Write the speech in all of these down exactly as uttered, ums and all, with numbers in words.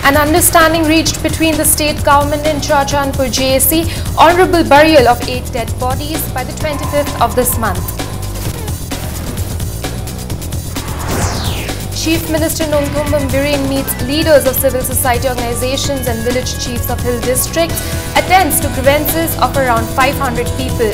An understanding reached between the state government and Churachandpur J A C, honorable burial of eight dead bodies by the twenty-fifth of this month. Chief Minister Nongthombam Biren meets leaders of civil society organizations and village chiefs of hill districts, attends to grievances of around five hundred people.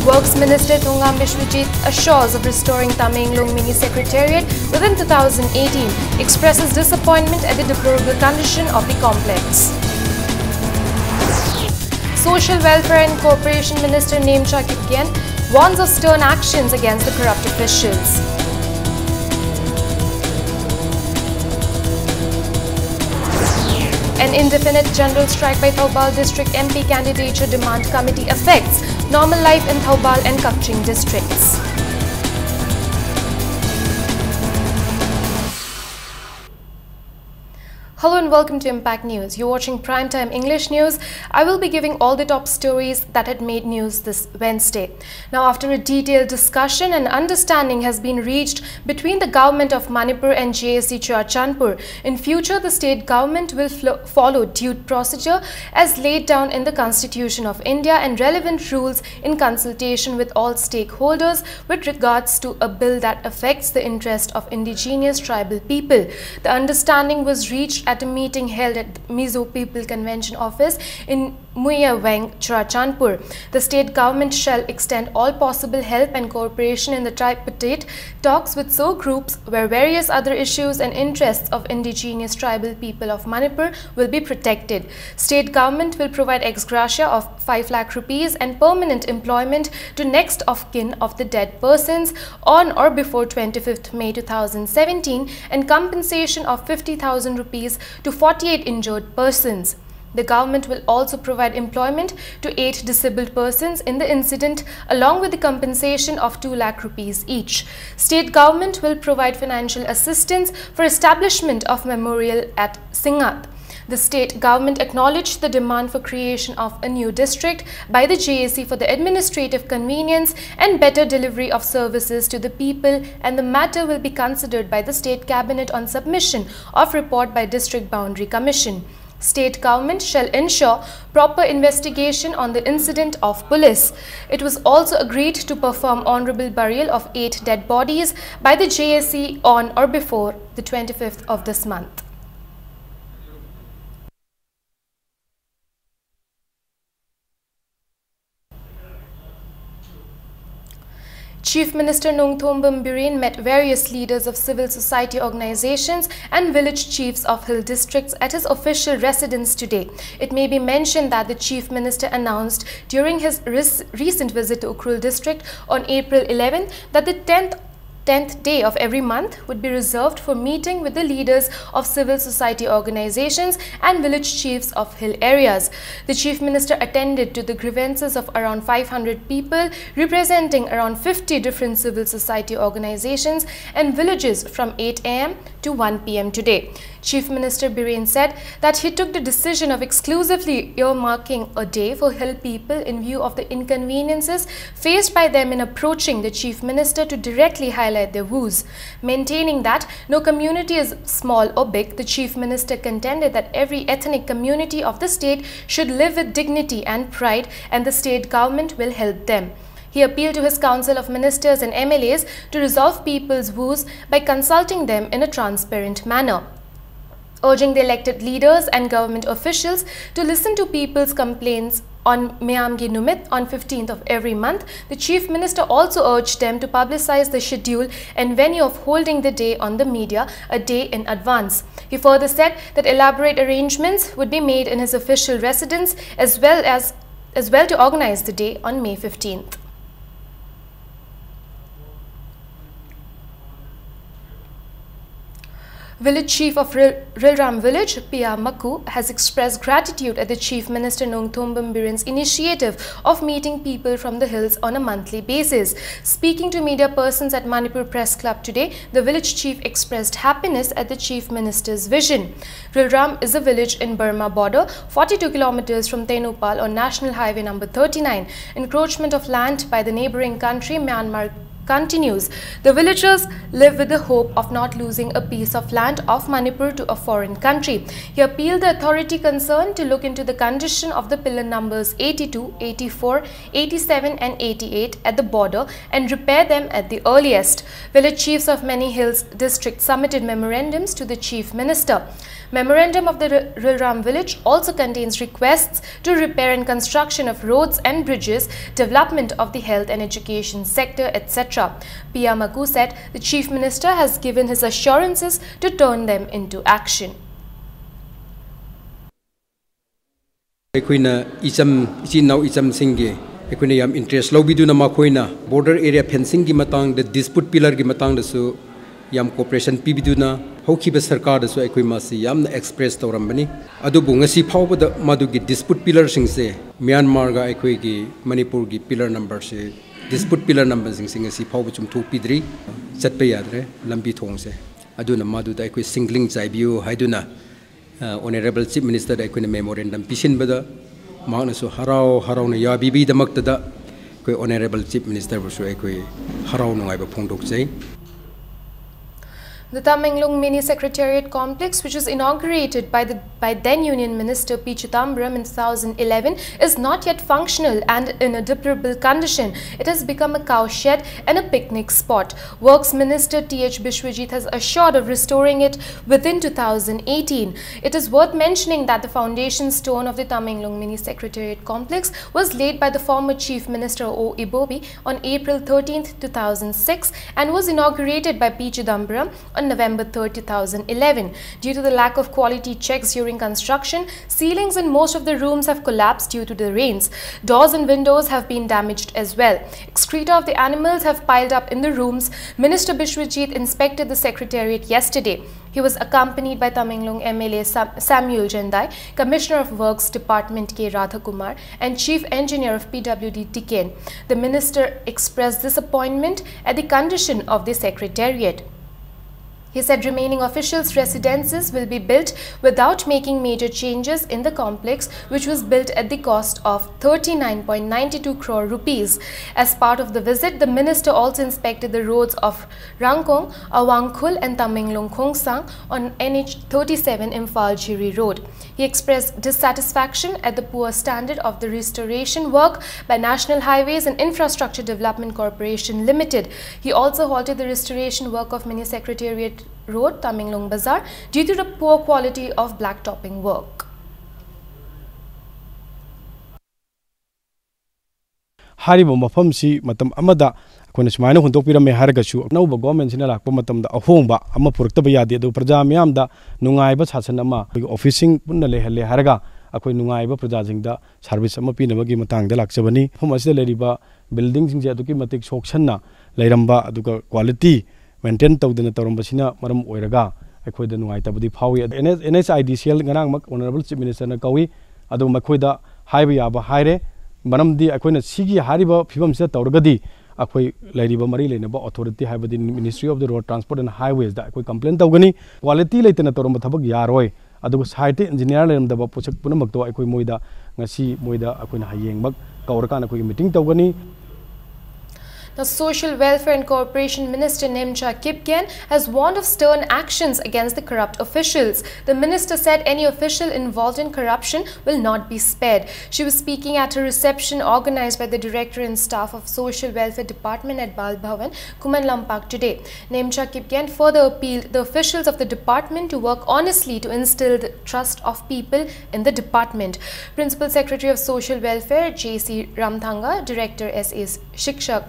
Works Minister Thongam Biswajit assures of restoring Tamenglong Mini Secretariat within two thousand eighteen, expresses disappointment at the deplorable condition of the complex. Social Welfare and Cooperation Minister Nemcha Kipgen warns of stern actions against the corrupt officials. An indefinite general strike by Thoubal District M P candidature demand committee affects normal life in Thoubal and Kakching districts. Hello and welcome to Impact News. You're watching Primetime English News. I will be giving all the top stories that had made news this Wednesday. Now, after a detailed discussion, an understanding has been reached between the government of Manipur and J A C Churachandpur. In future, the state government will flo- follow due procedure as laid down in the Constitution of India and relevant rules in consultation with all stakeholders with regards to a bill that affects the interest of indigenous tribal people. The understanding was reached at a meeting held at Mizo People Convention Office in Muya Weng, Churachandpur. The state government shall extend all possible help and cooperation in the tripartite talks with S O groups where various other issues and interests of indigenous tribal people of Manipur will be protected. State government will provide ex gratia of five lakh rupees and permanent employment to next of kin of the dead persons on or before twenty-fifth May two thousand seventeen and compensation of fifty thousand rupees to forty-eight injured persons. The government will also provide employment to eight disabled persons in the incident, along with the compensation of two lakh rupees each. State government will provide financial assistance for establishment of memorial at Singngat. The state government acknowledged the demand for creation of a new district by the J A C for the administrative convenience and better delivery of services to the people, and the matter will be considered by the state cabinet on submission of report by District Boundary Commission. State government shall ensure proper investigation on the incident of police. It was also agreed to perform honorable burial of eight dead bodies by the J A C on or before the twenty-fifth of this month. Chief Minister Nongthombam Biren met various leaders of civil society organizations and village chiefs of hill districts at his official residence today. It may be mentioned that the Chief Minister announced during his res- recent visit to Ukhrul district on April eleventh that the tenth tenth day of every month would be reserved for meeting with the leaders of civil society organizations and village chiefs of hill areas. The Chief Minister attended to the grievances of around five hundred people representing around fifty different civil society organizations and villages from eight a m to one p m today. Chief Minister Biren said that he took the decision of exclusively earmarking a day for hill people in view of the inconveniences faced by them in approaching the Chief Minister to directly highlight their woes. Maintaining that no community is small or big, the Chief Minister contended that every ethnic community of the state should live with dignity and pride, and the state government will help them. He appealed to his Council of Ministers and M L As to resolve people's woes by consulting them in a transparent manner. Urging the elected leaders and government officials to listen to people's complaints on Meamgi Numit on fifteenth of every month, the Chief Minister also urged them to publicize the schedule and venue of holding the day on the media a day in advance. He further said that elaborate arrangements would be made in his official residence as well as as well to organize the day on May fifteenth. Village chief of Ril- Rilram village, Pia Maku, has expressed gratitude at the Chief Minister Nongthombam Biren's initiative of meeting people from the hills on a monthly basis. Speaking to media persons at Manipur Press Club today, the village chief expressed happiness at the Chief Minister's vision. Rilram is a village in Burma border, forty-two kilometers from Tengnoupal on National Highway number thirty-nine. Encroachment of land by the neighbouring country Myanmar continues. The villagers live with the hope of not losing a piece of land of Manipur to a foreign country. He appealed the authority concerned to look into the condition of the pillar numbers eighty-two, eighty-four, eighty-seven and eighty-eight at the border and repair them at the earliest. Village chiefs of many hills districts submitted memorandums to the Chief Minister. Memorandum of the R- Rilram village also contains requests to repair and construction of roads and bridges, development of the health and education sector, et cetera. Pia Maku said the Chief Minister has given his assurances to turn them into action. ꯑꯩꯈꯣꯏꯅ ꯏꯆꯝ ꯏꯆꯤꯟ ꯏꯅꯥꯎ ꯏꯆꯝꯁꯤꯡꯒꯤ ꯑꯩꯈꯣꯏꯅ ꯌꯥꯝ interest ꯂꯧꯕꯤꯗꯨꯅ ꯃꯈꯣꯏꯅ border area ꯐꯦꯟꯁꯤꯡꯒꯤ ꯃꯇꯥꯡꯗ ꯗꯤꯁꯄꯨꯠ ꯄꯤꯂꯔꯒꯤ ꯃꯇꯥꯡꯗꯁꯨ ꯌꯥꯝ ꯀꯣꯑꯣꯄꯔꯦꯁꯟ ꯄꯤꯕꯤꯗꯨꯅ ꯍꯧꯈꯤꯕ ꯁꯔꯀꯥꯔꯗꯁꯨ ꯑꯩꯈꯣꯏ ꯃꯁꯤ ꯌꯥꯝꯅ ꯑꯦꯛꯁꯄ꯭ꯔꯦꯁ ꯇꯧꯔꯝꯕꯅꯤ꯫ ꯑꯗꯨꯕꯨ ꯉꯁꯤ ꯐꯥꯎꯕꯗ ꯃꯗꯨꯒꯤ ꯗꯤꯁꯄꯨꯠ ꯄꯤꯂꯔꯁꯤꯡꯁꯦ ꯃ꯭ꯌꯥꯟꯃꯥꯔꯒ ꯑꯩꯈꯣꯏꯒꯤ ꯃꯅꯤꯄꯨꯔꯒꯤ ꯄꯤꯂꯔ ꯅꯝꯕꯔꯁꯦ ꯗꯤꯁꯄꯨꯠ ꯄꯤꯂꯔ ꯅꯝꯕꯔꯁꯤꯡꯁꯦ ꯉꯁꯤ ꯐꯥꯎꯕ ꯆꯨꯝꯊꯣꯛꯄꯤꯗ꯭ꯔꯤ꯫ ꯆꯠꯄ ꯌꯥꯗ꯭ꯔꯦ ꯂꯝꯕꯤ ꯊꯣꯡꯁꯦ꯫ ꯑꯗꯨꯅ ꯃꯗꯨꯗ ꯑꯩꯈꯣꯏ ꯁꯤꯡꯒ꯭ꯂꯤꯡ ꯆꯥꯏꯕꯤꯌꯨ ꯍꯥꯏꯗꯨꯅ ꯑꯣꯅꯔꯦꯕꯜ ꯆꯤꯐ ꯃꯤꯅꯤꯁꯇꯔꯗ ꯑꯩꯈꯣꯏꯅ ꯃꯦꯃꯣꯔꯦꯟꯗꯝ ꯄꯤꯁꯤꯟꯕꯗ ꯃꯍꯥꯛꯅꯁꯨ ꯍꯔꯥꯎ ꯍꯔꯥꯎꯅ ꯌꯥꯕꯤꯕꯒꯤꯗꯃꯛꯇꯗ ꯑꯩꯈꯣꯏ ꯑꯣꯅꯔꯦꯕꯜ ꯆꯤꯐ ꯃꯤꯅꯤꯁꯇꯔꯕꯨꯁꯨ ꯑꯩꯈꯣꯏ ꯍꯔꯥꯎ ꯅꯨꯡꯉꯥꯏꯕ ꯐꯣꯡꯗꯣꯛꯆꯩ꯫ The Tamenglong Mini Secretariat Complex, which was inaugurated by, the, by then Union Minister P Chidambaram in two thousand eleven, is not yet functional and in a deplorable condition. It has become a cowshed and a picnic spot. Works Minister T H Biswajit has assured of restoring it within two thousand eighteen. It is worth mentioning that the foundation stone of the Tamenglong Mini Secretariat Complex was laid by the former Chief Minister O Ibobi on April thirteenth, two thousand six, and was inaugurated by P Chidambaram on November third, two thousand eleven. Due to the lack of quality checks during construction, ceilings in most of the rooms have collapsed due to the rains. Doors and windows have been damaged as well. Excreta of the animals have piled up in the rooms. Minister Biswajit inspected the secretariat yesterday. He was accompanied by Tamenglong M L A Sam- Samuel Jindal, Commissioner of Works Department K Radhakumar, and Chief Engineer of P W D Tiken. The minister expressed disappointment at the condition of the secretariat. He said remaining officials' residences will be built without making major changes in the complex, which was built at the cost of thirty-nine point nine two crore rupees. As part of the visit, the minister also inspected the roads of Rangkong, Awangkhul, and Tamenglong Khongsang on N H thirty-seven Imphal Jiri Road. He expressed dissatisfaction at the poor standard of the restoration work by National Highways and Infrastructure Development Corporation Limited. He also halted the restoration work of Mini Secretariat Road, Tamenglong Bazar, due to the poor quality of blacktopping work. ꯍꯥꯏꯔꯤꯕ ꯃꯐꯝꯁꯤ ꯃꯇꯝ ꯑꯃꯗ ꯑꯩꯈꯣꯏꯅ ꯁꯨꯃꯥꯏꯅ ꯍꯨꯟꯗꯣꯛꯄꯤꯔꯝꯃꯦ ꯍꯥꯏꯔꯒꯁꯨ, ꯑꯅꯧꯕ ꯒꯣꯔꯃꯦꯟꯁꯤꯅ ꯂꯥꯛꯄ ꯃꯇꯝꯗ ꯑꯍꯣꯡꯕ ꯑꯃ ꯄꯨꯔꯛꯇꯕ ꯌꯥꯗꯦ꯫ ꯑꯗꯨ ꯄ꯭ꯔꯖꯥ ꯃꯤꯌꯥꯝꯗ ꯅꯨꯡꯉꯥꯏꯕ ꯁꯥꯁꯟ ꯑꯃ ꯑꯩꯈꯣꯏꯒꯤ ꯑꯣꯐꯤꯁꯁꯤꯡ ꯄꯨꯟꯅ ꯂꯩꯍꯜꯂꯦ ꯍꯥꯏꯔꯒ, ꯑꯩꯈꯣꯏ ꯅꯨꯡꯉꯥꯏꯕ ꯄ꯭ꯔꯖꯥꯁꯤꯡꯗ ꯁꯥꯔꯚꯤꯁ ꯑꯃ ꯄꯤꯅꯕꯒꯤ ꯃꯇꯥꯡꯗ ꯂꯥꯛꯆꯕꯅꯤ꯫ ꯃꯐꯝ ꯑꯁꯤꯗ ꯂꯩꯔꯤꯕ ꯕꯤꯜꯗꯤꯡꯁꯤꯡꯁꯦ ꯑꯗꯨꯛꯀꯤ ꯃꯇꯤꯛ ꯁꯣꯛꯁꯟꯅ ꯂꯩꯔꯝꯕ, ꯑꯗꯨꯒ ꯀ꯭ꯋꯥꯂꯤꯇꯤ ꯃꯦꯟꯇꯦꯟ ꯇꯧꯗꯅ ꯇꯧꯔꯝꯕꯁꯤꯅ ꯃꯔꯝ ꯑꯣꯏꯔꯒ ꯑꯩꯈꯣꯏꯗ ꯅꯨꯡꯉꯥꯏꯇꯕꯗꯤ ꯐꯥꯎꯏ꯫ And S I D C L ꯉꯔꯥꯡꯃꯛ ꯑꯣꯅꯔꯦꯕꯜ ꯆꯤꯐ ꯃꯤꯅꯤꯁꯇꯔꯅ ꯀꯧꯏ, ꯑꯗꯨ ꯃꯈꯣꯏꯗ ꯍꯥꯏꯕ ꯌꯥꯕ ꯍꯥꯏꯔꯦ꯫ ꯃꯔꯝꯗꯤ ꯑꯩꯈꯣꯏꯅ ꯁꯤꯒꯤ ꯍꯥꯏꯔꯤꯕ ꯐꯤꯕꯝꯁꯤꯗ ꯇꯧꯔꯒꯗꯤ ꯑꯩꯈꯣꯏ ꯂꯩꯔꯤꯕ ꯃꯔꯤ ꯂꯩꯅꯕ ꯑꯣꯊꯣꯔꯤꯇꯤ, ꯍꯥꯏꯕꯗꯤ Ministry of the Road Transport and Highways ꯗ ꯑꯩꯈꯣꯏ ꯀꯝꯄ꯭ꯂꯦꯟ ꯇꯧꯒꯅꯤ꯫ ꯀ꯭ꯋꯥꯂꯤꯇꯤ ꯂꯩꯇꯅ ꯇꯧꯔꯝꯕ ꯊꯕꯛ ꯌꯥꯔꯣꯏ꯫ ꯑꯗꯨꯒ ꯁꯥꯏꯠꯇ ꯏꯟꯖꯤꯅꯤꯌꯥꯔ ꯂꯩꯔꯝꯗꯕ, ꯄꯣꯠꯁꯛ ꯄꯨꯝꯅꯃꯛꯇꯣ ꯑꯩꯈꯣꯏ ꯃꯣꯏꯗ ꯉꯁꯤ ꯃꯣꯏꯗ ꯑꯩꯈꯣꯏꯅ ꯍꯌꯦꯡꯃꯛ ꯀꯧꯔꯀꯥꯟꯗ ꯑꯩꯈꯣꯏꯒꯤ ꯃꯤꯇꯤꯡ ꯇꯧꯒꯅꯤ꯫ Now, Social Welfare and Cooperation Minister Nemcha Kipgen has warned of stern actions against the corrupt officials. The minister said any official involved in corruption will not be spared. She was speaking at a reception organized by the Director and staff of Social Welfare Department at Bal Bhavan, Khuman Lampak, today. Nemcha Kipgen further appealed the officials of the department to work honestly to instill the trust of people in the department. Principal Secretary of Social Welfare J C Ramthanga, Director S A Shikshak,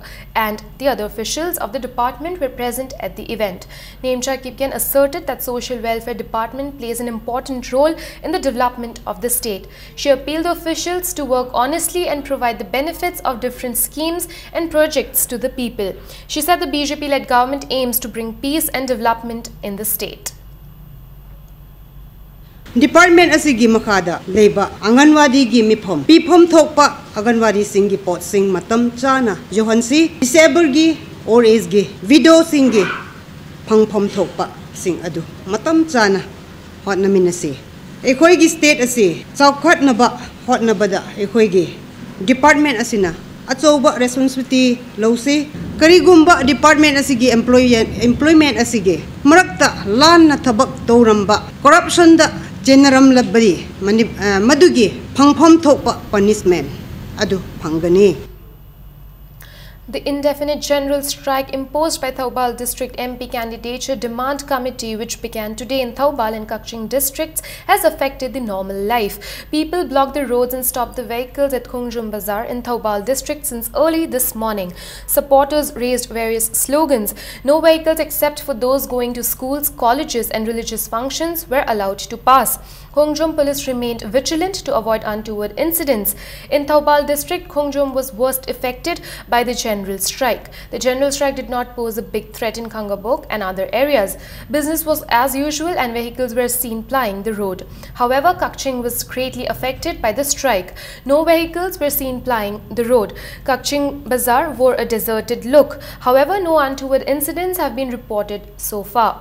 and the other officials of the department were present at the event. Nemcha Kipgen asserted that Social Welfare Department plays an important role in the development of the state. She appealed the officials to work honestly and provide the benefits of different schemes and projects to the people. She said the B J P-led government aims to bring peace and development in the state. Department ꯑꯁꯤꯒꯤ ꯃꯈꯥꯗ ꯂꯩꯕ ꯑꯪꯒꯟꯋꯥꯗꯤꯒꯤ ꯃꯤꯐꯝ ꯄꯤꯐꯝ ꯊꯣꯛꯄ ꯑꯪꯒꯟꯋꯥꯗꯤꯁꯤꯡꯒꯤ ꯄꯣꯠꯁꯤꯡ ꯃꯇꯝ ꯆꯥꯅ ꯌꯧꯍꯟꯁꯤ꯫ Disabledꯒꯤ, old ageꯒꯤ, widowꯁꯤꯡꯒꯤ ꯐꯪꯐꯝ ꯊꯣꯛꯄꯁꯤꯡ ꯑꯗꯨ ꯃꯇꯝ ꯆꯥꯅ ꯍꯣꯠꯅꯃꯤꯟꯅꯁꯤ꯫ ꯑꯩꯈꯣꯏꯒꯤ state ꯑꯁꯤ ꯆꯥꯎꯈꯠꯅꯕ ꯍꯣꯠꯅꯕꯗ ꯑꯩꯈꯣꯏꯒꯤ department ꯑꯁꯤꯅ ꯑꯆꯧꯕ responsibility ꯂꯧꯁꯤ꯫ ꯀꯔꯤꯒꯨꯝꯕ department ꯑꯁꯤꯒꯤ employee employment ꯑꯁꯤꯒꯤ ꯃꯔꯛꯇ ꯂꯥꯟꯅ ꯊꯕꯛ ꯇꯧꯔꯝꯕ, corruptionꯗ ꯆꯦꯟꯅꯔꯝꯂꯕꯗꯤ ꯃꯅꯤ- ꯑ, ꯃꯗꯨꯒꯤ ꯐꯪꯐꯝ ꯊꯣꯛꯄ punishment ꯑꯗꯨ ꯐꯪꯒꯅꯤ꯫ The indefinite general strike imposed by Thoubal District M P candidature demand committee, which began today in Thoubal and Kakching districts, has affected the normal life. People blocked the roads and stopped the vehicles at Khongjom Bazar in Thoubal district since early this morning. Supporters raised various slogans. No vehicles except for those going to schools, colleges, and religious functions were allowed to pass. Khongjom police remained vigilant to avoid untoward incidents. In Thoubal district, Khongjom was worst affected by the general strike. The general strike did not pose a big threat in Khangabok and other areas. Business was as usual and vehicles were seen plying the road. However, Kakching was greatly affected by the strike. No vehicles were seen plying the road. Kakching Bazar wore a deserted look. However, no untoward incidents have been reported so far.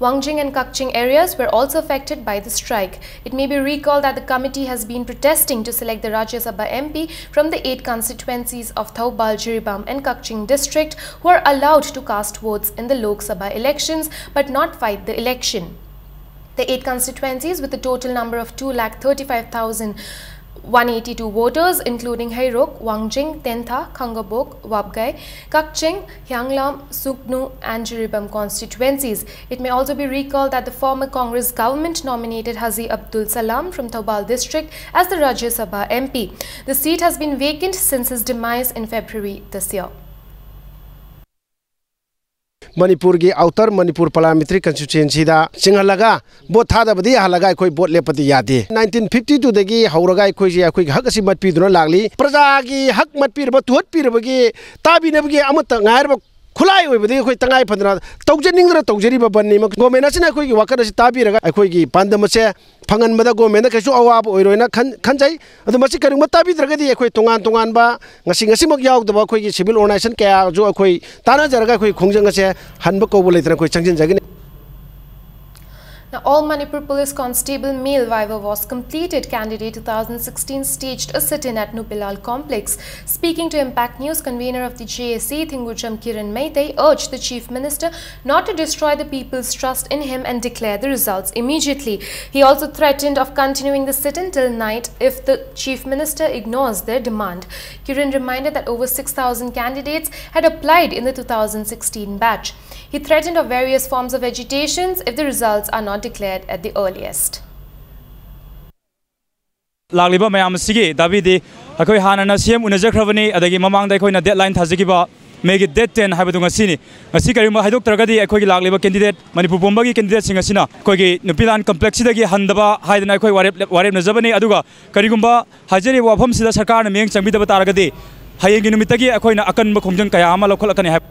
Wangjing and Kakching areas were also affected by the strike. It may be recalled that the committee has been protesting to select the Rajya Sabha M P from the eight constituencies of Thoubal, Jiribam and Kakching district, who are allowed to cast votes in the Lok Sabha elections but not fight the election. The eight constituencies, with a total number of two lakh thirty-five thousand one eighty-two voters, including Heirok, Wangjing, Tentha, Khangabok, Wabgai, Kakching, Hyanglam, Sugnu, and Jiribam constituencies. It may also be recalled that the former Congress government nominated Haji Abdul Salam from Thoubal district as the Rajya Sabha M P. The seat has been vacant since his demise in February this year. ꯃꯅꯤꯄꯨꯔꯒꯤ outer Manipur parliamentary ꯀꯟꯁꯇꯤꯇ꯭ꯌꯨꯑꯦꯟꯁꯤꯗ ꯆꯤꯡꯍꯜꯂꯒ vote ꯊꯥꯗꯕꯗꯤ ꯌꯥꯍꯜꯂꯒ ꯑꯩꯈꯣꯏ vote ꯂꯦꯞꯄꯗꯤ ꯌꯥꯗꯦ꯫ Nineteen fifty ꯇꯨꯗꯒꯤ ꯍꯧꯔꯒ ꯑꯩꯈꯣꯏꯁꯦ ꯑꯩꯈꯣꯏꯒꯤ ꯍꯛ ꯑꯁꯤ ꯃꯠꯄꯤꯗꯨꯅ ꯂꯥꯛꯂꯤ꯫ ꯄ꯭ꯔꯖꯥꯒꯤ ꯍꯛ ꯃꯠꯄꯤꯔꯕ, ꯇꯨꯍꯠꯄꯤꯔꯕꯒꯤ, ꯇꯥꯕꯤꯅꯕꯒꯤ ꯑꯃꯠꯇ ꯉꯥꯏꯔꯕ ꯈꯨꯠꯂꯥꯏ ꯑꯣꯏꯕꯗꯒꯤ ꯑꯩꯈꯣꯏ ꯇꯉꯥꯏ ꯐꯗꯅ ꯇꯧꯖꯅꯤꯡꯗꯅ ꯇꯧꯖꯔꯤꯕ ꯕꯟꯅꯤ꯫ ꯒꯣꯔꯃꯦꯟ ꯑꯁꯤꯅ ꯑꯩꯈꯣꯏꯒꯤ ꯋꯥꯀꯠ ꯑꯁꯤ ꯇꯥꯕꯤꯔꯒ ꯑꯩꯈꯣꯏꯒꯤ ꯄꯥꯟꯗꯝ ꯑꯁꯦ ꯐꯪꯍꯟꯕꯗ ꯒꯣꯔꯃꯦꯟꯗ ꯀꯩꯁꯨ ꯑꯋꯥꯕ ꯑꯣꯏꯔꯣꯏꯅ ꯈꯟ-, ꯈꯟꯖꯩ꯫ ꯑꯗꯨ ꯃꯁꯤ ꯀꯔꯤꯒꯨꯝꯕ ꯇꯥꯕꯤꯗ꯭ꯔꯒꯗꯤ ꯑꯩꯈꯣꯏ ꯇꯣꯉꯥꯟ ꯇꯣꯉꯥꯟꯕ ꯉꯁꯤ, ꯉꯁꯤꯃꯛ ꯌꯥꯎꯗꯕ ꯑꯩꯈꯣꯏꯒꯤ ꯁꯤꯚꯤꯜ ꯑꯣꯔꯒꯅꯥꯏꯖꯦꯁꯟ ꯀꯌꯥꯁꯨ ꯑꯩꯈꯣꯏ ꯇꯥꯟꯅꯖꯔꯒ ꯑꯩꯈꯣꯏ ꯈꯣꯡꯖꯪ ꯑꯁꯦ ꯍꯟꯕ ꯀꯧꯕ ꯂꯩꯇꯅ ꯑꯩꯈꯣꯏ ꯆꯪꯁꯤꯟꯖꯒꯅꯤ꯫ Now, All Manipur Police Constable male viva voce completed candidate two thousand sixteen staged a sit-in at Nupilal Complex. Speaking to Impact News, convener of the J A C, Thingurcham Kiran Meitei urged the Chief Minister not to destroy the people's trust in him and declare the results immediately. He also threatened of continuing the sit-in till night if the Chief Minister ignores their demand. Kiran reminded that over six thousand candidates had applied in the two thousand sixteen batch. He threatened of various forms of agitations if the results are not declared at the earliest. ꯂꯥꯛꯂꯤꯕ ꯃꯌꯥꯝ ꯑꯁꯤꯒꯤ ꯗꯥꯕꯤꯗꯤ ꯑꯩꯈꯣꯏ ꯍꯥꯟꯅꯅ ꯁꯤ M ꯎꯅꯖꯈ꯭ꯔꯕꯅꯤ, ꯑꯗꯒꯤ ꯃꯃꯥꯡꯗ ꯑꯩꯈꯣꯏꯅ deadline ꯊꯥꯖꯈꯤꯕ ꯃꯦꯒꯤ ꯗꯦꯠ ꯇꯦꯟ ꯍꯥꯏꯕꯗꯨ ꯉꯁꯤꯅꯤ꯫ ꯉꯁꯤ ꯀꯔꯤꯒꯨꯝꯕ ꯍꯥꯏꯗꯣꯛꯇ꯭ꯔꯒꯗꯤ ꯑꯩꯈꯣꯏꯒꯤ ꯂꯥꯛꯂꯤꯕ ꯀꯦꯟꯗꯤꯗꯦꯠ, ꯃꯅꯤꯄꯨꯔ ꯄꯨꯝꯕꯒꯤ ꯀꯦꯟꯗꯤꯗꯦꯠꯁꯤꯡ ꯑꯁꯤꯅ ꯑꯩꯈꯣꯏꯒꯤ ꯅꯨꯄꯤꯂꯥꯟ ꯀꯝꯄ꯭ꯂꯦꯛꯁꯁꯤꯗꯒꯤ ꯍꯟꯗꯕ ꯍꯥꯏꯗꯅ ꯑꯩꯈꯣꯏ ꯋꯥꯔꯦꯞ ꯋꯥꯔꯦꯞꯅꯖꯕꯅꯤ꯫ ꯑꯗꯨꯒ ꯀꯔꯤꯒꯨꯝꯕ ꯍꯥꯏꯖꯔꯤꯕ ꯋꯥꯐꯝꯁꯤꯗ ꯁꯔꯀꯥꯔꯅ ꯃꯤꯠꯌꯦꯡ ꯆꯪꯕꯤꯗꯕ ꯇꯥꯔꯒꯗꯤ ꯍꯌꯦꯡꯒꯤ ꯅꯨꯃꯤꯠꯇꯒꯤ ꯑꯩꯈꯣꯏꯅ ꯑꯀꯟꯕ ꯈꯣꯡꯖꯪ ꯀꯌꯥ ꯑꯃ ꯂꯧꯈꯠꯂꯛꯀꯅꯤ ꯍꯥꯏꯕ꯫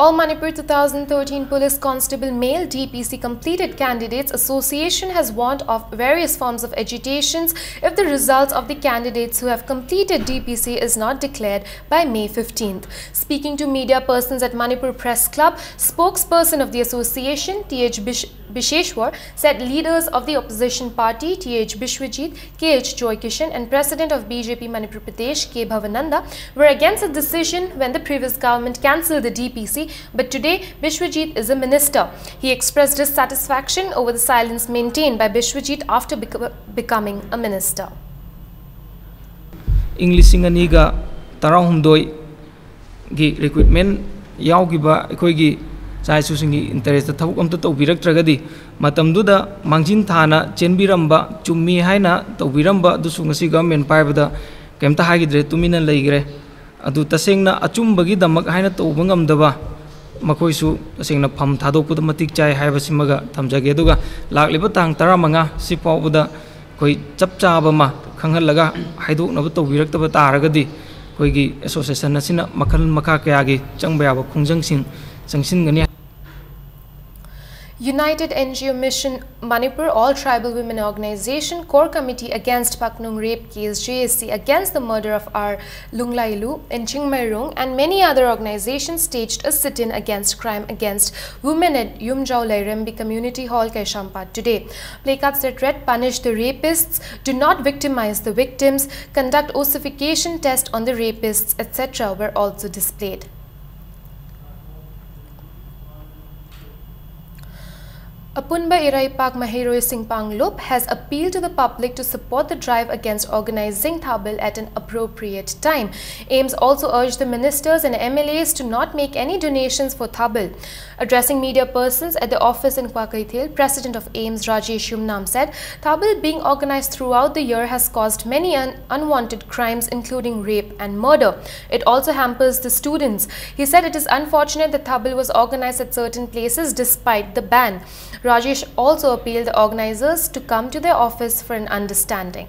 All Manipur two thousand thirteen Police Constable Male D P C Completed Candidates Association has warned of various forms of agitations if the results of the candidates who have completed D P C is not declared by May fifteenth. Speaking to media persons at Manipur Press Club, spokesperson of the association, T H Bish- Bisheshwar, said leaders of the opposition party, T H Bishwajit, K H Joy Kishan, and president of B J P Manipur Pradesh, K Bhavananda, were against the decision when the previous government cancelled the D P C, but today Bishwajit is a minister. He expressed dissatisfaction over the silence maintained by Bishwajit after bec- becoming a minister. ꯏꯪ ꯂꯤꯁꯤꯡ ꯑꯅꯤꯒ ꯇꯔꯥꯍꯨꯝꯗꯣꯏꯒꯤ recruitment ꯌꯥꯎꯈꯤꯕ ꯑꯩꯈꯣꯏꯒꯤ ꯏꯆꯥ ꯏꯁꯨꯁꯤꯡꯒꯤ interest ꯊꯕꯛ ꯑꯝꯇ ꯇꯧꯕꯤꯔꯛꯇ꯭ꯔꯒꯗꯤ, ꯃꯇꯝꯗꯨꯗ ꯃꯥꯡꯖꯤꯟ ꯊꯥꯅ ꯆꯦꯟꯕꯤꯔꯝꯕ, ꯆꯨꯝꯃꯤ ꯍꯥꯏꯅ ꯇꯧꯕꯤꯔꯝꯕ ꯑꯗꯨꯁꯨ ꯉꯁꯤ ꯒꯚꯔꯟꯃꯦꯟ ꯄꯥꯏꯕꯗ ꯀꯩꯝꯇ ꯍꯥꯏꯈꯤꯗ꯭ꯔꯦ, ꯇꯨꯃꯤꯟꯅ ꯂꯩꯈ꯭ꯔꯦ꯫ ꯑꯗꯨ ꯇꯁꯦꯡꯅ ꯑꯆꯨꯝꯕꯒꯤꯗꯃꯛ ꯍꯥꯏꯅ ꯇꯧꯕ ꯉꯝꯗꯕ, ꯃꯈꯣꯏꯁꯨ ꯇꯁꯦꯡꯅ ꯐꯝ ꯊꯥꯗꯣꯛꯄꯗ ꯃꯇꯤꯛ ꯆꯥꯏ ꯍꯥꯏꯕꯁꯤꯃꯒ ꯊꯝꯖꯒꯦ꯫ ꯑꯗꯨꯒ ꯂꯥꯛꯂꯤꯕ ꯇꯥꯡ ꯇꯔꯥꯃꯉꯥ ꯁꯤ ꯐꯥꯎꯕꯗ ꯑꯩꯈꯣꯏ ꯆꯞ ꯆꯥꯕ ꯑꯃ ꯈꯪꯍꯜꯂꯒ ꯍꯥꯏꯗꯣꯛꯅꯕ ꯇꯧꯕꯤꯔꯛꯇꯕ ꯇꯥꯔꯒꯗꯤ ꯑꯩꯈꯣꯏꯒꯤ ꯑꯦꯁꯣꯁꯤꯌꯦꯁꯟ ꯑꯁꯤꯅ ꯃꯈꯜ ꯃꯈꯥ ꯀꯌꯥꯒꯤ ꯆꯪꯕ ꯌꯥꯕ ꯈꯣꯡꯖꯪꯁꯤꯡ ꯆꯪꯁꯤꯟꯒꯅꯤ꯫ United N G O Mission Manipur All Tribal Women Organization Core Committee Against Paknung Rape Case, J A C, against the murder of R Lunglailu in Chingmeirong and many other organizations staged a sit-in against crime against women at Yumjao Lairembi Community Hall, Kaisampat today. Placards that read, "Punish the rapists, do not victimize the victims, conduct ossification test on the rapists," et cetera were also displayed. Apunba Iraipak Maheiroi Singpang Lup has appealed to the public to support the drive against organizing Thabil at an appropriate time. AIMS also urged the ministers and M L As to not make any donations for Thabil. Addressing media persons at the office in Kwakeithel, President of AIMS Rajesh Yumnam said, "Thabil being organized throughout the year has caused many un- unwanted crimes, including rape and murder. It also hampers the students." He said it is unfortunate that Thabil was organized at certain places despite the ban. Rajesh also appealed the organizers to come to their office for an understanding.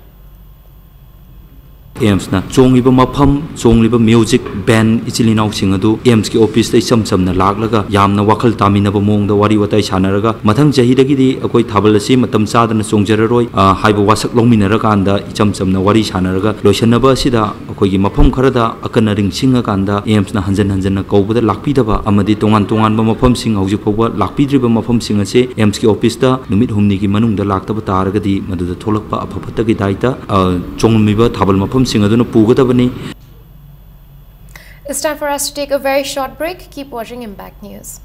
ꯑꯦꯝꯁꯅ ꯆꯣꯡꯂꯤꯕ ꯃꯐꯝ, ꯆꯣꯡꯂꯤꯕ music ꯕꯦꯟ, ꯏꯆꯤꯜ ꯏꯅꯥꯎꯁꯤꯡ ꯑꯗꯨ ꯑꯦꯝꯁꯀꯤ ꯑꯣꯐꯤꯁꯇ ꯏꯆꯝ ꯆꯝꯅ ꯂꯥꯛꯂꯒ ꯌꯥꯝꯅ ꯋꯥꯈꯜ ꯇꯥꯃꯤꯟꯅꯕ ꯃꯑꯣꯡꯗ ꯋꯥꯔꯤ ꯋꯥꯇꯥꯏ ꯁꯥꯟꯅꯔꯒ, ꯃꯊꯪ ꯆꯍꯤꯗꯒꯤꯗꯤ ꯑꯩꯈꯣꯏ ꯊꯥꯕꯜ ꯑꯁꯤ ꯃꯇꯝ ꯆꯥꯗꯅ ꯆꯣꯡꯖꯔꯔꯣꯏ, ꯑ, ꯍꯥꯏꯕ ꯋꯥꯁꯛ ꯂꯧꯃꯤꯟꯅꯔꯀꯥꯟꯗ ꯏꯆꯝ ꯆꯝꯅ ꯋꯥꯔꯤ ꯁꯥꯟꯅꯔꯒ ꯂꯣꯏꯁꯤꯟꯅꯕ ꯑꯁꯤꯗ ꯑꯩꯈꯣꯏꯒꯤ ꯃꯐꯝ ꯈꯔꯗ ꯑꯀꯟ ꯑꯔꯤꯡ ꯁꯤꯡꯉꯀꯥꯟꯗ ꯑꯦꯝꯁꯅ ꯍꯟꯖꯟ ꯍꯟꯖꯟꯅ ꯀꯧꯕꯗ ꯂꯥꯛꯄꯤꯗꯕ ꯑꯃꯗꯤ ꯇꯣꯉꯥꯟ ꯇꯣꯉꯥꯟꯕ ꯃꯐꯝꯁꯤꯡ ꯍꯧꯖꯤꯛ ꯐꯥꯎꯕ ꯂꯥꯛꯄꯤꯗ꯭ꯔꯤꯕ ꯃꯐꯝꯁꯤꯡ ꯑꯁꯤ ꯑꯦꯝꯁꯀꯤ ꯑꯣꯐꯤꯁꯇ ꯅꯨꯃꯤꯠ ꯍꯨꯝꯅꯤꯒꯤ ꯃꯅꯨꯡꯗ ꯂꯥꯛꯇꯕ ꯇꯥꯔꯒꯗꯤ ꯃꯗꯨꯗ ꯊꯣꯛꯂꯛꯄ ꯑꯐ ꯐꯠꯇꯒꯤ ꯗꯥꯏꯇ, ꯑ, ꯆꯣꯡꯂꯝꯃꯤꯕ ꯊꯥꯕꯜ ꯃꯐꯝꯁꯤꯡ ꯑꯗꯨꯅ ꯄꯨꯒꯗꯕꯅꯤ꯫ It's time for us to take a very short break. Keep watching Impact News.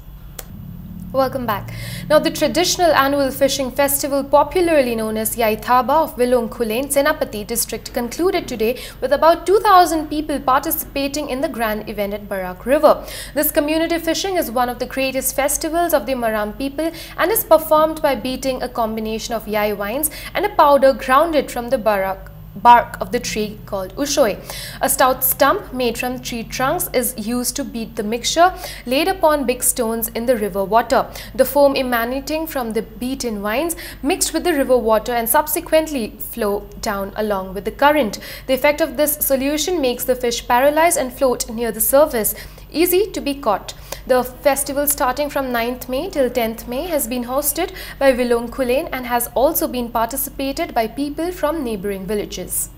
Welcome back. Now, the traditional annual fishing festival, popularly known as Yaithaba of Vilung Khullen, Senapati district, concluded today with about two thousand people participating in the grand event at Barak River. This community fishing is one of the greatest festivals of the Maram people and is performed by beating a combination of yai vines and a powder grounded from the Barak bark of the tree called ushoi. A stout stump made from tree trunks is used to beat the mixture laid upon big stones in the river water. The foam emanating from the beaten vines mixed with the river water and subsequently flow down along with the current. The effect of this solution makes the fish paralyzed and float near the surface, easy to be caught. The festival, starting from ninth May till tenth May, has been hosted by Wilong Khullen and has also been participated by people from neighboring villages.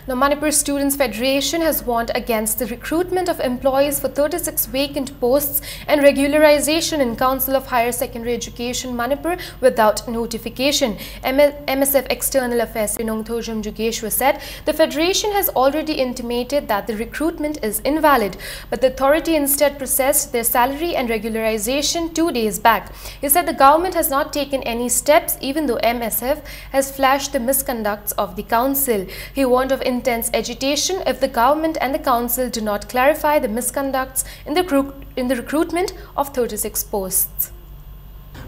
Now, Manipur Students Federation has warned against the recruitment of employees for thirty-six vacant posts and regularization in Council of Higher Secondary Education Manipur without notification. M- M S F External Affairs Secretary Nongthorjam Jogeshwar said the federation has already intimated that the recruitment is invalid, but the authority instead processed their salary and regularization two days back. He said the government has not taken any steps, even though M S F has flashed the misconducts of the council. He warned of intense agitation if the government and the council do not clarify the misconducts in the, recru- in the recruitment of thirty-six posts.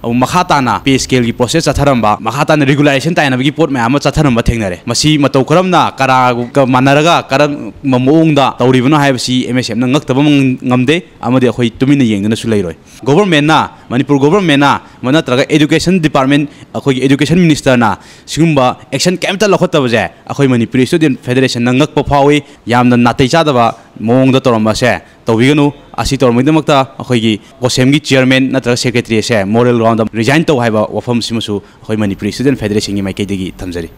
ꯑꯃꯨꯛ ꯃꯈꯥ ꯇꯥꯅ ꯄꯦ ꯁ꯭ꯀꯦꯜꯒꯤ process ꯆꯠꯊꯔꯝꯕ, ꯃꯈꯥ ꯇꯥꯅ ꯔꯤꯒꯨꯂꯥꯏꯖꯦꯁꯟ ꯇꯥꯏꯅꯕꯒꯤ ꯄꯣꯠ ꯃꯌꯥꯝ ꯑꯃ ꯆꯠꯊꯔꯝꯕ ꯊꯦꯡꯅꯔꯦ꯫ ꯃꯁꯤ ꯃꯇꯧ ꯀꯔꯝꯅ, ꯀꯅꯥꯒ ꯃꯥꯟꯅꯔꯒ ꯀꯔꯝꯕ ꯃꯑꯣꯡꯗ ꯇꯧꯔꯤꯕꯅꯣ ꯍꯥꯏꯕꯁꯤ ꯑꯦꯝ ꯑꯦꯁ ꯑꯦꯐꯅ ꯉꯛꯇꯕ ꯉꯝꯗꯦ, ꯑꯃꯗꯤ ꯑꯩꯈꯣꯏ ꯇꯨꯃꯤꯟꯅ ꯌꯦꯡꯗꯨꯅꯁꯨ ꯂꯩꯔꯣꯏ꯫ ꯒꯣꯚꯔꯟꯃꯦꯟꯠꯅ, ꯃꯅꯤꯄꯨꯔ ꯒꯣꯚꯔꯟꯃꯦꯟꯠꯅ ꯅꯠꯇ꯭ꯔꯒ ꯑꯦꯗꯨꯀꯦꯁꯟ ꯗꯤꯄꯥꯔꯠꯃꯦꯟꯠ, ꯑꯩꯈꯣꯏꯒꯤ ꯑꯦꯗꯨꯀꯦꯁꯟ ꯃꯤꯅꯤꯁꯇꯔꯅ ꯁꯤꯒꯨꯝꯕ ꯑꯦꯛꯁꯟ ꯀꯩꯝꯇ ꯂꯧꯈꯠꯇꯕꯁꯦ ꯑꯩꯈꯣꯏ ꯃꯅꯤꯄꯨꯔꯤ ꯁ꯭ꯇꯨꯗꯦꯟꯠ ꯐꯦꯗꯔꯦꯁꯟꯅ ꯉꯛꯄ ꯐꯥꯎꯏ꯫ ꯌꯥꯝꯅ ꯅꯥꯇꯩ ꯆꯥꯗꯕ ꯃꯑꯣꯡꯗ ꯇꯧꯔꯝꯕꯁꯦ ꯇꯧꯕꯤꯒꯅꯨ꯫ ꯑꯁꯤ ꯇꯧꯔꯝꯕꯒꯤꯗꯃꯛꯇ ꯑꯩꯈꯣꯏꯒꯤ ꯀꯣꯁꯦꯝꯒꯤ ꯆꯤꯌꯔꯃꯦꯟ ꯅꯠꯇ꯭ꯔꯒ ꯁꯦꯀ꯭ꯔꯦꯇꯔꯤ ꯑꯁꯦ ꯃꯣꯔꯦꯜ ꯒ꯭ꯔꯥꯎꯟꯗ ꯔꯤꯖꯥꯏꯟ ꯇꯧ ꯍꯥꯏꯕ ꯋꯥꯐꯝꯁꯤꯃꯁꯨ ꯑꯩꯈꯣꯏ ꯃꯅꯤꯄꯨꯔꯤ ꯁ꯭ꯇꯨꯗꯦꯟꯠ ꯐꯦꯗꯔꯦꯁꯟꯒꯤ ꯃꯥꯏꯀꯩꯗꯒꯤ ꯊꯝꯖꯔꯤ꯫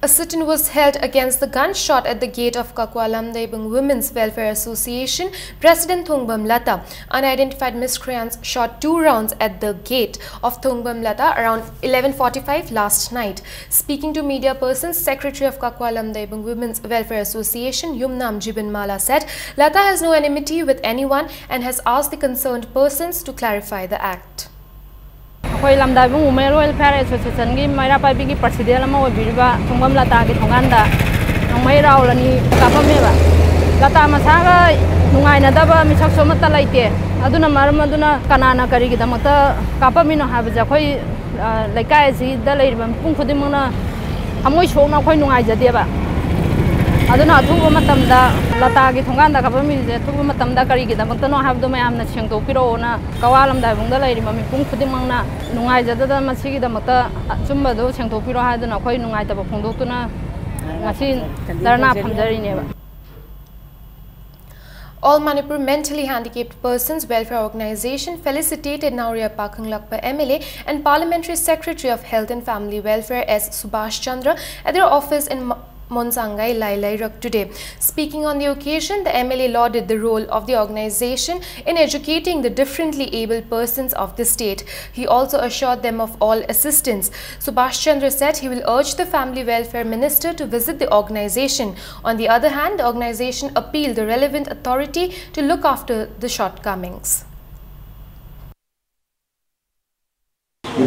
A sit-in was held against the gunshot at the gate of Kakwa Lamdaibung Women's Welfare Association President Thongbam Lata. Unidentified miscreants shot two rounds at the gate of Thongbam Lata around eleven forty-five last night. Speaking to media persons, Secretary of Kakwa Lamdaibung Women's Welfare Association, Yumnam Jibinmala, said Lata has no enmity with anyone and has asked the concerned persons to clarify the act. ꯑꯩꯈꯣꯏ ꯂꯝꯗꯥꯏꯕꯨꯡ women welfare ꯑꯦꯁꯣꯁꯤꯌꯦꯁꯟꯒꯤ ꯃꯩꯔꯥ ꯄꯥꯏꯕꯤꯒꯤ president ꯑꯃ ꯑꯣꯏꯕꯤꯔꯤꯕ ꯊꯣꯡꯕꯝ ꯂꯇꯥꯒꯤ ꯊꯣꯡꯒꯥꯟꯗ ꯅꯣꯡꯃꯩ round ꯑꯅꯤ ꯀꯥꯞꯄꯝꯃꯦꯕ꯫ ꯂꯇꯥ ꯃꯁꯥꯒ ꯅꯨꯡꯉꯥꯏꯅꯗꯕ ꯃꯤꯁꯛꯁꯨ ꯑꯃꯠꯇ ꯂꯩꯇꯦ꯫ ꯑꯗꯨꯅ ꯃꯔꯝ ꯑꯗꯨꯅ ꯀꯅꯥꯅ ꯀꯔꯤꯒꯤꯗꯃꯛꯇ ꯀꯥꯞꯄꯝꯃꯤꯅꯣ ꯍꯥꯏꯕꯁꯦ ꯑꯩꯈꯣꯏ, ꯑ, ꯂꯩꯀꯥꯏ ꯑꯁꯤꯗ ꯂꯩꯔꯤꯕ ꯃꯤꯄꯨꯝ ꯈꯨꯗꯤꯡꯃꯛꯅ ꯊꯃꯣꯏ ꯁꯣꯛꯅ ꯑꯩꯈꯣꯏ ꯅꯨꯡꯉꯥꯏꯖꯗꯦꯕ꯫ ꯑꯗꯨꯅ ꯑꯊꯨꯕ ꯃꯇꯝꯗ ꯂꯇꯥꯒꯤ ꯊꯣꯡꯒꯥꯟꯗ ꯀꯥꯞꯄꯝꯃꯤꯁꯦ ꯑꯊꯨꯕ ꯃꯇꯝꯗ ꯀꯔꯤꯒꯤꯗꯃꯛꯇꯅꯣ ꯍꯥꯏꯕꯗꯣ ꯃꯌꯥꯝꯅ ꯁꯦꯡꯗꯣꯛꯄꯤꯔꯛꯑꯣꯅ ꯀꯋꯥ ꯂꯝꯗꯥꯏꯕꯨꯡꯗ ꯂꯩꯔꯤꯕ ꯃꯤꯄꯨꯝ ꯈꯨꯗꯤꯡꯃꯛꯅ ꯅꯨꯡꯉꯥꯏꯖꯗꯗꯅ ꯃꯁꯤꯒꯤꯗꯃꯛꯇ ꯑꯆꯨꯝꯕꯗꯣ ꯁꯦꯡꯗꯣꯛꯄꯤꯔꯣ ꯍꯥꯏꯗꯨꯅ ꯑꯩꯈꯣꯏ ꯅꯨꯡꯉꯥꯏꯇꯕ ꯐꯣꯡꯗꯣꯛꯇꯨꯅ ꯉꯁꯤ ꯙꯔꯅꯥ ꯐꯝꯖꯔꯤꯅꯦꯕ꯫ All Manipur Mentally Handicapped Persons Welfare Organization felicitated Naoriya Pakhanglakpa M L A and Parliamentary Secretary of Health and Family Welfare S Subhash Chandra at their office in Mo- Monsangai, Lailairak today. Speaking on the occasion, the M L A lauded the role of the organization in educating the differently abled persons of the state. He also assured them of all assistance. Subhash Chandra said he will urge the Family Welfare Minister to visit the organization. On the other hand, the organization appealed the relevant authority to look after the shortcomings.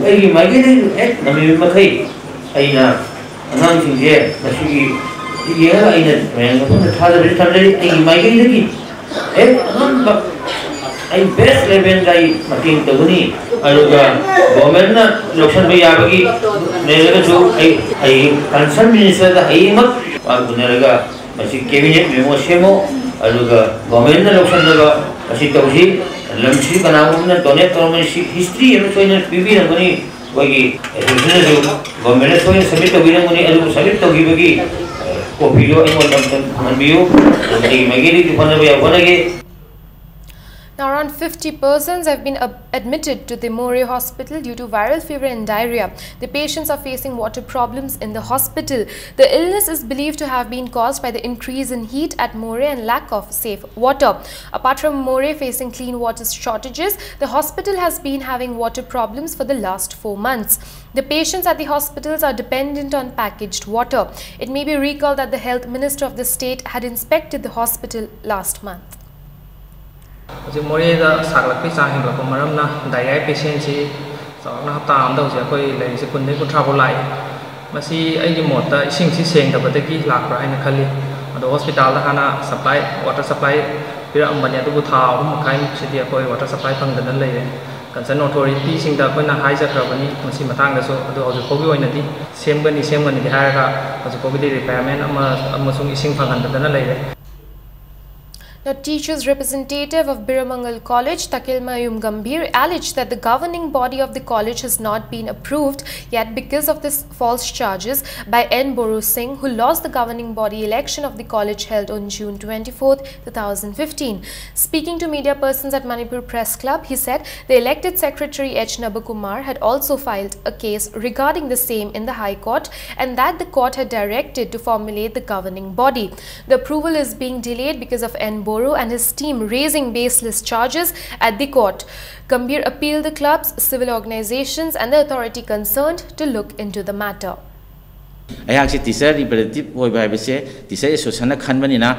ꯑꯩꯒꯤ ꯃꯥꯏꯀꯩꯗꯒꯤ ꯍꯦꯛ ꯉꯝꯃꯤꯕ ꯃꯈꯩ ꯑꯩꯅ ꯑꯉꯥꯡꯁꯤꯡꯁꯦ ꯃꯁꯤꯒꯤ ꯌꯦꯡꯉꯒ ꯑꯩꯅ ꯃꯌꯥꯝꯒꯤ ꯃꯐꯝꯗ ꯊꯥꯖꯕꯁꯤ ꯊꯝꯖꯔꯤ꯫ ꯑꯩꯒꯤ ꯃꯥꯏꯀꯩꯗꯒꯤ ꯍꯦꯛ ꯑꯉꯝꯕ ꯑꯩ best level ꯗ ꯑꯩ ꯃꯇꯦꯡ ꯇꯧꯒꯅꯤ꯫ ꯑꯗꯨꯒ government ꯅ ꯂꯧꯁꯤꯟꯕ ꯌꯥꯕꯒꯤ ꯂꯩꯔꯒꯁꯨ ꯑꯩ ꯑꯩ concern minister ꯗ ꯍꯌꯦꯡꯃꯛ ꯄꯥꯎ ꯎꯅꯔꯒ ꯃꯁꯤ cabinet memo ꯁꯦꯝꯃꯣ, ꯑꯗꯨꯒ government ꯅ ꯂꯧꯁꯤꯟꯅꯕ ꯃꯁꯤ ꯇꯧꯁꯤ꯫ ꯂꯝꯁꯤ ꯀꯅꯥꯒꯨꯝꯕꯅ donate ꯇꯧꯔꯝꯃꯅꯤ, ꯁꯤ history ꯑꯃ ꯁꯣꯏꯗꯅ ꯄꯤꯕꯤꯔꯝꯒꯅꯤ꯫ ꯑꯩꯈꯣꯏꯒꯤ association ꯅꯁꯨ government ꯅ ꯁꯣꯏꯗꯅ submit ꯇꯧꯕꯤꯔꯝꯒꯅꯤ꯫ ꯑꯗꯨꯕꯨ submit ꯇꯧꯈꯤꯕꯒꯤ copy ꯗꯣ ꯑꯩꯉꯣꯟꯗ ꯑꯃꯨꯛꯇꯪ ꯐꯪꯍꯟꯕꯤꯌꯨ꯫ ꯑꯗꯨꯒ ꯑꯩ ꯃꯥꯏꯀꯩꯗꯒꯤ ꯍꯣꯠꯅꯕ ꯌꯥꯕ ꯍꯣꯠꯅꯒꯦ꯫ Now, around fifty persons have been ab- admitted to the Moreh hospital due to viral fever and diarrhea. The patients are facing water problems in the hospital. The illness is believed to have been caused by the increase in heat at Moreh and lack of safe water. Apart from Moreh facing clean water shortages, the hospital has been having water problems for the last four months. The patients at the hospitals are dependent on packaged water. It may be recalled that the health minister of the state had inspected the hospital last month. ꯍꯧꯖꯤꯛ ꯃꯣꯔꯦꯗ ꯁꯥꯒꯠꯂꯛꯄꯒꯤ ꯆꯥꯡ ꯍꯦꯟꯒꯠꯂꯛꯄ ꯃꯔꯝꯅ diarrhea patient ꯁꯤ ꯆꯥꯎꯔꯥꯛꯅ ꯍꯞꯇꯥ ꯑꯃꯗ ꯍꯧꯖꯤꯛ ꯑꯩꯈꯣꯏ ꯂꯩꯔꯤꯁꯦ ꯀꯨꯟꯗꯒꯤ ꯀꯨꯟꯊ꯭ꯔꯥ ꯐꯥꯎ ꯂꯥꯛꯏ꯫ ꯃꯁꯤ ꯑꯩꯒꯤ ꯃꯣꯠꯇ ꯏꯁꯤꯡꯁꯤ ꯁꯦꯡꯗꯕꯗꯒꯤ ꯂꯥꯛꯄ꯭ꯔꯥ ꯍꯥꯏꯅ ꯈꯜꯂꯤ꯫ ꯑꯗꯣ ꯍꯣꯁꯄꯤꯇꯥꯜꯗ ꯍꯥꯟꯅ ꯁꯄ꯭ꯂꯥꯏ, ꯋꯥꯇꯔ ꯁꯄ꯭ꯂꯥꯏ ꯄꯤꯔꯛꯑꯝꯕꯅꯤ, ꯑꯗꯨꯕꯨ ꯊꯥ ꯑꯍꯨꯝ ꯃꯈꯥꯏꯃꯨꯛꯁꯤꯗꯤ ꯑꯩꯈꯣꯏ ꯋꯥꯇꯔ ꯁꯄ꯭ꯂꯥꯏ ꯐꯪꯗꯅ ꯂꯩꯔꯦ꯫ ꯀꯟꯁꯔꯟ ꯑꯣꯊꯣꯔꯤꯇꯤꯁꯤꯡꯗ ꯑꯩꯈꯣꯏꯅ ꯍꯥꯏꯖꯈ꯭ꯔꯕꯅꯤ ꯃꯁꯤ ꯃꯇꯥꯡꯗꯁꯨ, ꯑꯗꯨ ꯍꯧꯖꯤꯛ ꯐꯥꯎꯒꯤ ꯑꯣꯏꯅꯗꯤ ꯁꯦꯝꯒꯅꯤ ꯁꯦꯝꯒꯅꯤꯗꯤ ꯍꯥꯏꯔꯒ ꯍꯧꯖꯤꯛ ꯐꯥꯎꯒꯤꯗꯤ ꯔꯤꯄꯦꯌꯔꯃꯦꯟ ꯑꯃ ꯑꯃꯁꯨꯡ ꯏꯁꯤꯡ ꯐꯪꯍꯟꯗꯗꯅ ꯂꯩꯔꯦ꯫ Now, teachers representative of Biromangal College, Takilmayum Gambhir, alleged that the governing body of the college has not been approved yet because of this false charges by N Boru Singh, who lost the governing body election of the college held on June twenty-fourth, two thousand fifteen. Speaking to media persons at Manipur Press Club, he said the elected secretary H Nabakumar had also filed a case regarding the same in the High Court and that the court had directed to formulate the governing body. The approval is being delayed because of N Boru and his team raising baseless charges at the court. Gambhir appealed the clubs, civil organizations, and the authority concerned to look into the matter. ꯑꯩꯍꯥꯛꯁꯦ teacher representative ꯑꯣꯏꯕ ꯍꯥꯏꯕꯁꯦ teacher ꯑꯦꯁꯣꯁꯤꯌꯦꯁꯟꯅ ꯈꯟꯕꯅꯤꯅ,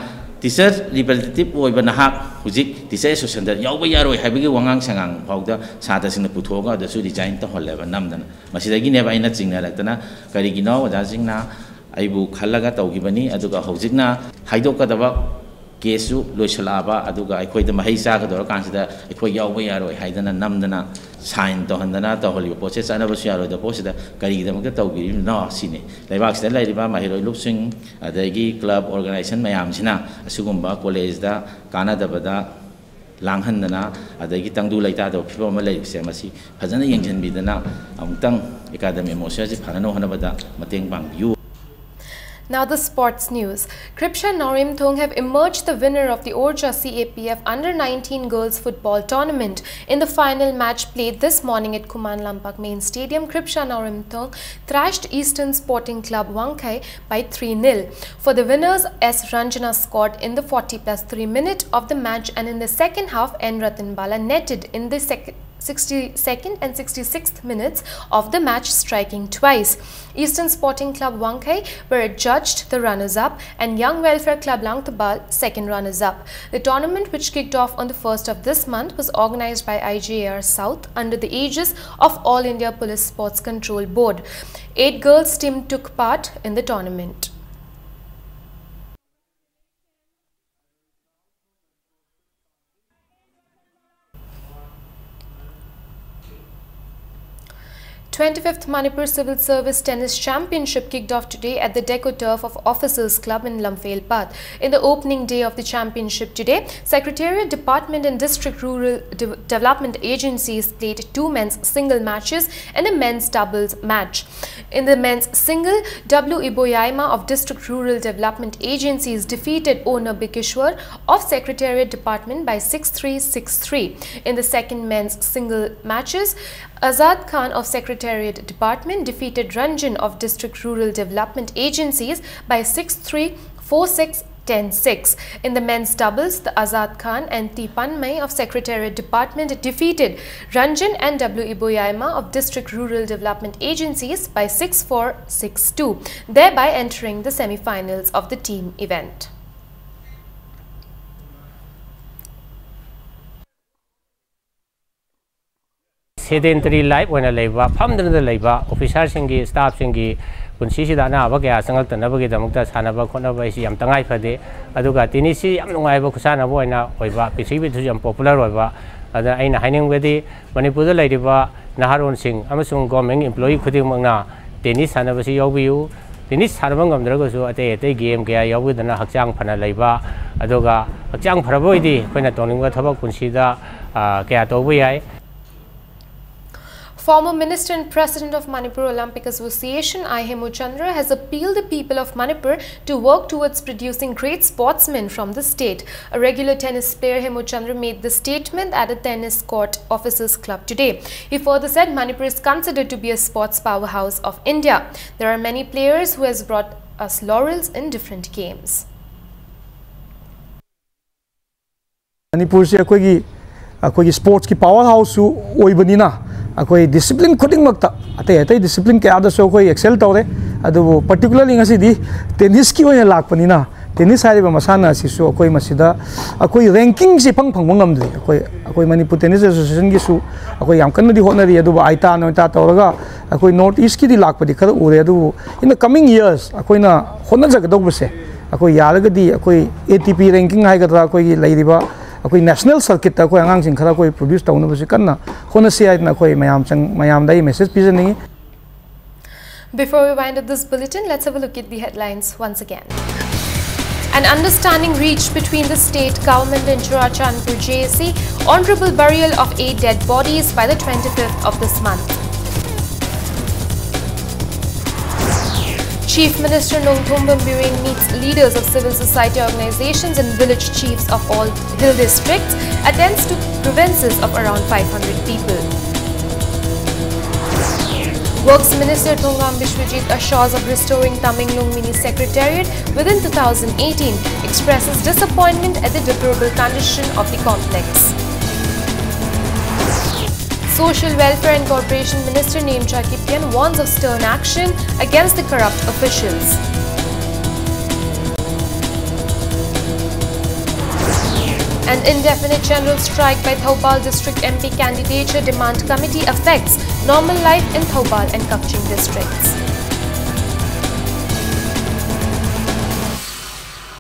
teacher representative ꯑꯣꯏꯕ ꯅꯍꯥꯛ ꯍꯧꯖꯤꯛ teacher ꯑꯦꯁꯣꯁꯤꯌꯦꯁꯟꯗ ꯌꯥꯎꯕ ꯌꯥꯔꯣꯏ ꯍꯥꯏꯕꯒꯤ ꯋꯥꯉꯥꯡ ꯁꯉꯥꯡ ꯐꯥꯎꯗ ꯁꯥꯇ꯭ꯔꯁꯤꯡꯅ ꯄꯨꯊꯣꯛꯑꯒ ꯑꯗꯨꯁꯨ ꯔꯤꯖꯥꯏꯟ ꯇꯧꯍꯜꯂꯦꯕ ꯅꯝꯗꯅ꯫ ꯃꯁꯤꯗꯒꯤꯅꯦꯕ ꯑꯩꯅ ꯆꯤꯡꯅꯔꯛꯇꯅ, ꯀꯔꯤꯒꯤꯅꯣ ꯑꯣꯖꯥꯁꯤꯡꯅ ꯑꯩꯕꯨ ꯈꯜꯂꯒ ꯇꯧꯈꯤꯕꯅꯤ, ꯑꯗꯨꯒ ꯍꯧꯖꯤꯛꯅ ꯍꯥꯏꯗꯣꯛꯀꯗꯕ ꯀꯦꯁꯁꯨ ꯂꯣꯏꯁꯤꯜꯂꯛꯑꯕ, ꯑꯗꯨꯒ ꯑꯩꯈꯣꯏꯗ ꯃꯍꯩ ꯆꯥꯒꯗꯧꯔꯀꯥꯟꯁꯤꯗ ꯑꯩꯈꯣꯏ ꯌꯥꯎꯕ ꯌꯥꯔꯣꯏ ꯍꯥꯏꯗꯅ ꯅꯝꯗꯅ ꯁꯥꯏꯟ ꯇꯧꯍꯟꯗꯅ ꯇꯧꯍꯜꯂꯤꯕ ꯄꯣꯠꯁꯦ, ꯆꯠꯅꯕꯁꯨ ꯌꯥꯔꯣꯏꯗꯕ ꯄꯣꯠꯁꯤꯗ ꯀꯔꯤꯒꯤꯗꯃꯛꯇ ꯇꯧꯕꯤꯔꯤꯕꯅꯣ ꯁꯤꯅꯤ꯫ ꯂꯩꯕꯥꯛꯁꯤꯗ ꯂꯩꯔꯤꯕ ꯃꯍꯩꯔꯣꯏ ꯂꯨꯞꯁꯤꯡ, ꯑꯗꯒꯤ ꯀ꯭ꯂꯕ ꯑꯣꯔꯒꯅꯥꯏꯖꯦꯁꯟ ꯃꯌꯥꯝꯁꯤꯅ ꯑꯁꯤꯒꯨꯝꯕ ꯀꯣꯂꯦꯖꯇ ꯀꯥꯟꯅꯗꯕꯗ ꯂꯥꯡꯍꯟꯗꯅ, ꯑꯗꯒꯤ ꯇꯪꯗꯨ ꯂꯩꯇꯥꯗꯕ ꯐꯤꯕꯝ ꯑꯃ ꯂꯩꯕꯁꯦ, ꯃꯁꯤ ꯐꯖꯅ ꯌꯦꯡꯁꯤꯟꯕꯤꯗꯅ ꯑꯃꯨꯛꯇꯪ ꯑꯦꯀꯥꯗꯃꯤ ꯑꯦꯠꯃꯣꯁꯐꯤꯌꯔꯁꯤ ꯐꯅꯅꯕ ꯍꯣꯠꯅꯕꯗ ꯃꯇꯦꯡ ꯄꯥꯡꯕꯤꯌꯨ꯫ Now the sports news. Kripsha Naorimthong have emerged the winner of the Orja C A P F under nineteen girls football tournament. In the final match played this morning at Khuman Lampak Main Stadium, Kripsha Naorimthong thrashed Eastern Sporting Club Wangkhei by three nil. For the winners, S Ranjana scored in the forty plus three minute of the match, and in the second half, N Ratanbala netted in the sec- sixty-second and sixty-sixth minutes of the match, striking twice. Eastern Sporting Club Wangkhei were adjudged the runners-up and Young Welfare Club Langthabal second runners-up. The tournament, which kicked off on the first of this month, was organized by I G A R South under the aegis of All India Police Sports Control Board. Eight girls team took part in the tournament. Twenty-fifth Manipur Civil Service Tennis Championship kicked off today at the Deco Turf of Officers Club in Lamphel Path. In the opening day of the championship today, Secretariat Department and District Rural De- Development Agencies played two men's single matches and a men's doubles match. In the men's single, W Iboyaima of District Rural Development Agencies defeated Ona Bikishwar of Secretariat Department by six three, six three. In the second men's single matches, Azad Khan of Secretariat Department defeated Ranjan of District Rural Development Agencies by six three, four six, ten six. In the men's doubles, the Azad Khan and Tipan Mai of Secretariat Department defeated Ranjan and W Iboyaima of District Rural Development Agencies by six four, six two, thereby entering the semi-finals of the team event. Sedentary life ꯑꯣꯏꯅ ꯂꯩꯕ, ꯐꯝꯗꯅꯗ ꯂꯩꯕ ꯑꯣꯐꯤꯁꯥꯔꯁꯤꯡꯒꯤ, ꯁ꯭ꯇꯥꯐꯁꯤꯡꯒꯤ ꯄꯨꯟꯁꯤꯁꯤꯗ ꯑꯅꯥꯕ ꯀꯌꯥ ꯆꯪꯂꯛꯇꯅꯕꯒꯤꯗꯃꯛꯇ ꯁꯥꯟꯅꯕ ꯈꯣꯠꯅꯕ ꯍꯥꯏꯁꯤ ꯌꯥꯝ ꯇꯉꯥꯏ ꯐꯗꯦ꯫ ꯑꯗꯨꯒ ꯇꯦꯅꯤꯁꯁꯤ ꯌꯥꯝ ꯅꯨꯡꯉꯥꯏꯕ ꯈꯨꯁꯥꯟꯅꯕ ꯑꯣꯏꯅ ꯑꯣꯏꯕ, ꯄ꯭ꯔꯤꯊꯤꯕꯤꯗꯁꯨ ꯌꯥꯝ ꯄꯣꯄꯨꯂꯔ ꯑꯣꯏꯕ꯫ ꯑꯗ ꯑꯩꯅ ꯍꯥꯏꯅꯤꯡꯕꯗꯤ ꯃꯅꯤꯄꯨꯔꯗ ꯂꯩꯔꯤꯕ ꯅꯍꯥꯔꯣꯟꯁꯤꯡ ꯑꯃꯁꯨꯡ ꯒꯣꯔꯃꯦꯟ ꯏꯝꯄ꯭ꯂꯣꯌꯤ ꯈꯨꯗꯤꯡꯃꯛꯅ ꯇꯦꯅꯤꯁ ꯁꯥꯟꯅꯕꯁꯤ ꯌꯥꯎꯕꯤꯌꯨ꯫ ꯇꯦꯅꯤꯁ ꯁꯥꯟꯅꯕ ꯉꯝꯗ꯭ꯔꯒꯁꯨ ꯑꯇꯩ ꯑꯇꯩ ꯒꯦꯝ ꯀꯌꯥ ꯌꯥꯎꯕꯤꯗꯅ ꯍꯛꯆꯥꯡ ꯐꯅ ꯂꯩꯕ, ꯑꯗꯨꯒ ꯍꯛꯆꯥꯡ ꯐꯔꯕ ꯑꯣꯏꯗꯤ ꯑꯩꯈꯣꯏꯅ ꯇꯧꯅꯤꯡꯕ ꯊꯕꯛ ꯄꯨꯟꯁꯤꯗ ꯀꯌꯥ ꯇꯧꯕ ꯌꯥꯏ꯫ Former Minister and President of Manipur Olympic Association, I Hemochandra, has appealed the people of Manipur to work towards producing great sportsmen from the state. A regular tennis player, Hemochandra made this statement at a tennis court officers club today. He further said Manipur is considered to be a sports powerhouse of India. There are many players who has brought us laurels in different games. ꯃꯅꯤꯄꯨꯔꯁꯦ ꯑꯩꯈꯣꯏꯒꯤ ꯑꯩꯈꯣꯏꯒꯤ ꯁ꯭ꯄꯣꯔꯠꯁꯀꯤ power ꯍꯥꯎꯁꯁꯨ ꯑꯣꯏꯕꯅꯤꯅ ꯑꯩꯈꯣꯏ discipline ꯈꯨꯗꯤꯡꯃꯛꯇ ꯑꯇꯩ ꯑꯇꯩ discipline ꯀꯌꯥꯗꯁꯨ ꯑꯩꯈꯣꯏ ꯑꯦꯛꯁꯦꯜ ꯇꯧꯔꯦ꯫ ꯑꯗꯨꯕꯨ ꯄꯔꯇꯤꯀꯨꯂꯔꯂꯤ ꯉꯁꯤꯗꯤ ꯇꯦꯅꯤꯁꯀꯤ ꯑꯣꯏꯅ ꯂꯥꯛꯄꯅꯤꯅ ꯇꯦꯅꯤꯁ ꯍꯥꯏꯔꯤꯕ ꯃꯁꯥꯟꯅ ꯑꯁꯤꯁꯨ ꯑꯩꯈꯣꯏ ꯃꯁꯤꯗ ꯑꯩꯈꯣꯏ ꯔꯦꯡꯀꯤꯡꯁꯦ ꯏꯐꯪ ꯐꯪꯕ ꯉꯝꯗ꯭ꯔꯤ꯫ ꯑꯩꯈꯣꯏ ꯑꯩꯈꯣꯏ ꯃꯅꯤꯄꯨꯔ ꯇꯦꯅꯤꯁ ꯑꯦꯁꯣꯁꯤꯌꯦꯁꯟꯒꯤꯁꯨ ꯑꯩꯈꯣꯏ ꯌꯥꯝ ꯀꯟꯅꯗꯤ ꯍꯣꯠꯅꯔꯤ꯫ ꯑꯗꯨꯕꯨ ꯑꯥꯏꯇꯥ ꯅꯣꯏꯇꯥ ꯇꯧꯔꯒ ꯑꯩꯈꯣꯏ ꯅꯣꯔꯠ ꯏꯁꯀꯤꯗꯤ ꯂꯥꯛꯄꯗꯤ ꯈꯔ ꯎꯔꯦ꯫ ꯑꯗꯨꯕꯨ in the coming years ꯑꯩꯈꯣꯏꯅ ꯍꯣꯠꯅꯖꯒꯗꯧꯕꯁꯦ ꯑꯩꯈꯣꯏ ꯌꯥꯔꯒꯗꯤ ꯑꯩꯈꯣꯏ ꯑꯦ ꯇꯤ ꯄꯤ ꯔꯦꯡꯀꯤꯡ ꯍꯥꯏꯒꯗ꯭ꯔꯥ ꯑꯩꯈꯣꯏꯒꯤ ꯂꯩꯔꯤꯕ ꯑꯩꯈꯣꯏ ꯅꯦꯁꯅꯦꯜ ꯁꯔꯀꯤꯠꯇ ꯑꯩꯈꯣꯏ ꯑꯉꯥꯡꯁꯤꯡ ꯈꯔ ꯑꯩꯈꯣꯏ ꯄ꯭ꯔꯣꯗ꯭ꯌꯨꯁ ꯇꯧꯅꯕꯁꯤ ꯀꯟꯅ ꯍꯣꯠꯅꯁꯤ ꯍꯥꯏꯗꯅ ꯑꯩꯈꯣꯏ ꯃꯌꯥꯝ ꯆꯪ ꯃꯌꯥꯝꯗ ꯑꯩ message ꯄꯤꯖꯅꯤꯡꯉꯤ꯫ Before we wind up this bulletin, let's have a look at the headlines once again. An understanding reached between the state government and Churachandpur J A C on tribal burial of eight dead bodies by the twenty-fifth of this month. Chief Minister Nongthombam Biren meets leaders of civil society organizations and village chiefs of all hill districts, attends to grievances of around five hundred people. Works Minister Thongam Biswajit assures of restoring Tamenglong Mini Secretariat within two thousand eighteen, expresses disappointment at the deplorable condition of the complex. Social Welfare and Corporation Minister Nemcha Kipgen warns of stern action against the corrupt officials. An indefinite general strike by Thoubal District M P candidature demand committee affects normal life in Thoubal and Kakching districts.